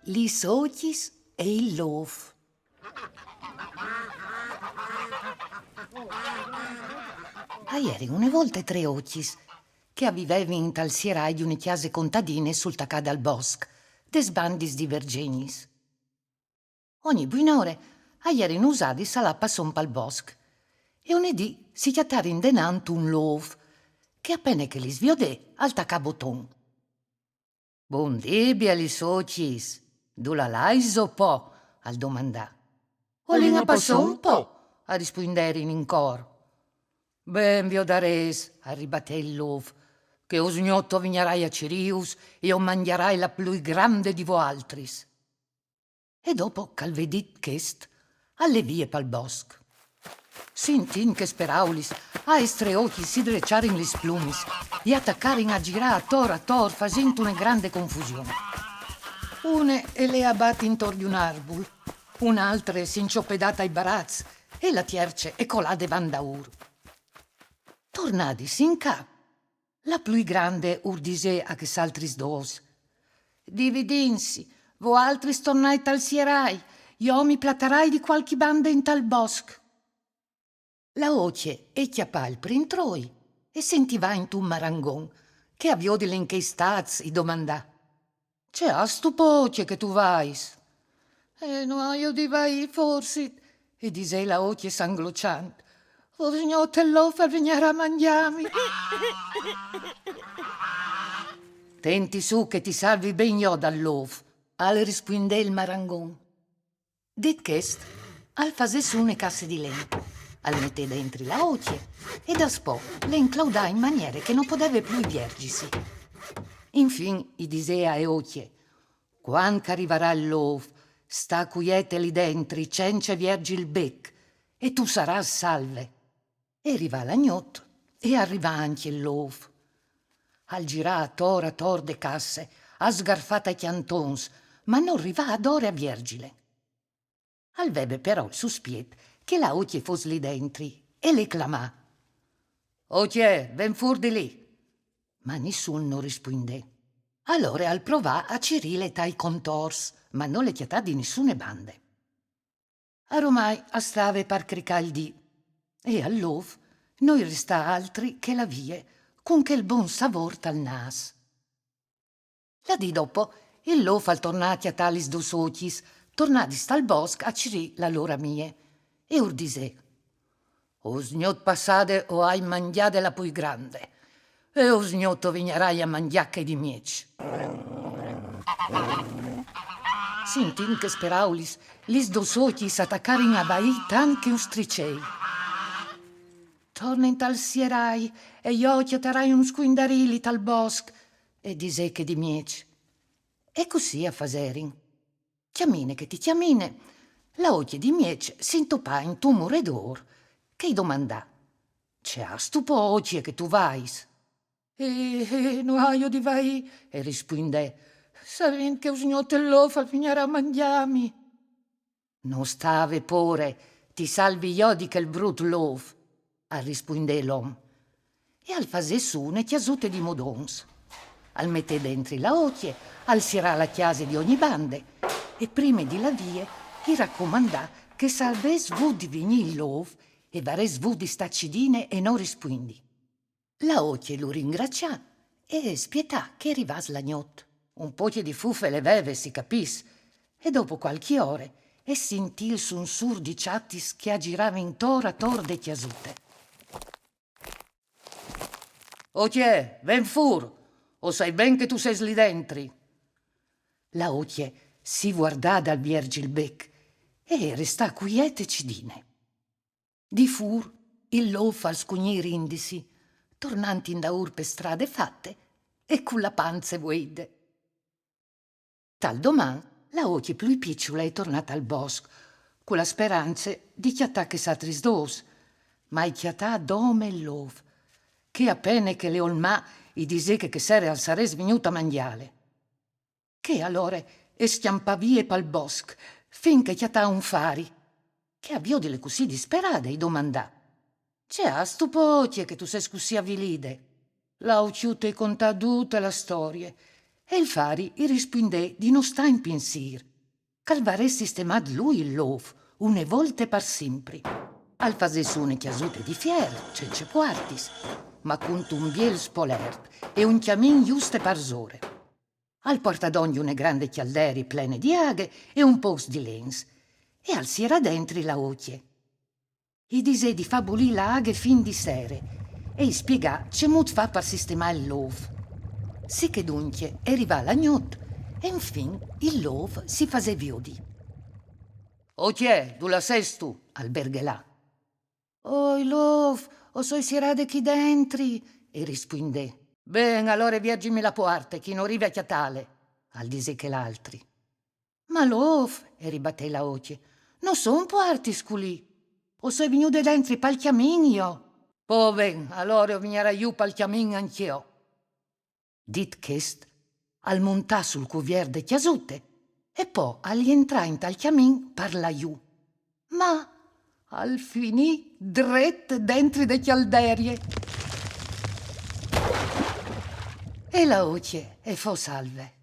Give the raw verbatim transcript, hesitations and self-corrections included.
Lis ocjis e il lôf. A jerin une volte trê ocjis che a vivevin intal sierâi di une cjase contadine sul tacâ dal bosc, des bandis di Vergjenis. Ogni buinore a jerin usadis a lâ a passon pal bosc, e une dì si cjatarin denant un lôf, che a pene che lis viodè al tacà boton. Bundì, bielis ocjis, dulà laiso po? Al domandà. O lin a passon po, a rispuinderin in côr. Ben viodarês, al ribatè il lôf, che usgnot o vignarai a cirîus e o mangjarai la plui grande di voaltris. E dopo che al ve dit chest, al lè vie pal bosc. Sintint chês peraulis, aes trê ocjis si dreçarin lis plumis e a tacarin a zirâ ator ator fasint une grande confusion. Une e lè a bati intor di un arbul, une altre si incjopedà tai baraçs e la tierce e colà devant daûr. Tornadis in ca, la plui grande ur disè a chês altris dôs: Dividìnsi, voaltris tornait tal sierâi, jo mi platarai di cualchi bande intal bosc. La ocje e cjapà il prin troi e si intivà intun marangon, che a viodile in chei stâts i domandà: Ce âstu po, ocje, che tu vais? Eh, no aio di vaî, forsit, i disè la ocje sangloçant. Usgnot il lôf al vignarà a mangjâmi. Tenti sù che ti salvi ben jo dal lôf, al rispuindè il marangon. Dit chest, al fasè sù une casse di len, al metè dentri la ocje e daspò le inclaudà in maniere che no podeve plui vierzisi. Infin i disè ae ocje: Cuant che a rivarà il lôf, sta cuiete li dentri cence vierzi il bec e tu sarâs salve. E rivà la gnot e al rivà ancje il lôf. Al zirà ator ator de casse, al sgarfà tai cjantons, ma nol rivà adore a vierzile. Al veve però il suspiet che la ocje e fos li dentri e le clamà: Ocje, ven fûr di li! Ma nissun nol rispuindè. Alore al provà a cirîle tai contors, ma no le cjatà di nissune bande. Aromai al stave par cricâ il dì, e al lôf no i restà altri che lâ vie cun chel bon savôr tal nâs. La dì dopo, il lôf al tornà a cjatâ lis dôs ocjis, tornadis tal bosc a cirî la lôr amie, e ur disè: Usgnot passade o ai mangjade la plui grande, e usgnot o vignarai a mangjâ chê di mieç. Sintint chês peraulis, lis dôs ocjis a tacarin a vaî tant che un stricei. Torne intal sierâi, e jo o cjatarai un scuindarili tal bosc, e disè chê di mieç. E cussì a faserin. Cjamine che ti cjamine, la ocje di mieç si intopà intun muredôr, che i domandà: Ce âstu po, ocje, che tu vais? Eh, eh, no aio di vaî, e rispuindè, savint che usgnot il lôf al vignarà a mangjâmi. No sta vê pôre, ti salvi jo di chel brut lôf, al rispuindè l'om. E al fasè sù une cjasute di modons. Al metè dentri la ocje, al sierà la cjase di ogni bande, e prime di lâ vie i racomandà che se a ves vût di vignî il lôf, e varès vût di stâ cidine e no rispuindi. La ocje lu ringracià e spietà che e rivàs la gnot. Un pocje di fufe le veve, si capìs, e dopo cualchi ore e sintì il sunsûr di çatis che a ziravin intor ator de cjasute. Ocje, ven fûr, o sai ben che tu sês li dentri. La ocje si vuardà dal vierzi il bec e e restà cuiete cidine. Di fûr, il lôf al scugnì rindisi, tornant indaûr pe strade fate e cu la panze vueide. Tal doman, la ocje plui piçule e tornà tal bosc, cu la sperance di cjatâ chês altris dôs, ma e cjatà dome il lôf, Che a pene che le olmà i disè che chê sere al sarès vignût a mangjâle. Chê alore e scjampà vie pal bosc, fin che e cjatà un fari, che a viodile cussì disperade i domandà: «Ce âstu, po ocje, che tu sês cussì avilide?» La ocjute i contà dute la storie, e il fari i rispuindè di no stâ in pinsîr, che al varès sistemât lui il lôf, une volte par simpri. Al fasè sù une cjasute di fier, cence puartis, ma cuntun biel spolert e un cjamin juste parsore. Al puartà dongje une grande cjalderie plene di aghe e un pôcs di lens, e al sierà dentri la ocje. I disè di fâ bulî la aghe fin di sere e i spiegà cemût fâ par sistemâ il lôf. Sì che duncje e rivà la gnot e infin il lôf si fasè viodi. «Ocje, dulà sêstu?» al berghelà. «Oi lôf, o soi sierade chi dentri», e rispuindè. «Ben, alore vierzimi la puarte, ch'i no rivi a cjatâle», al disè chel altri. «Ma lôf», e ribatè la ocje, «no son puartis culì. O soi vignude dentri pal cjamin jo.» «Po ben, alore o vignarai jù pal cjamin ancje jo.» Dit chest, al montà sul cuviert de cjasute e po al jentrà intal cjamin par lâ jù. Ma al finì dret dentri de cjalderie. E la ocje e fo salve.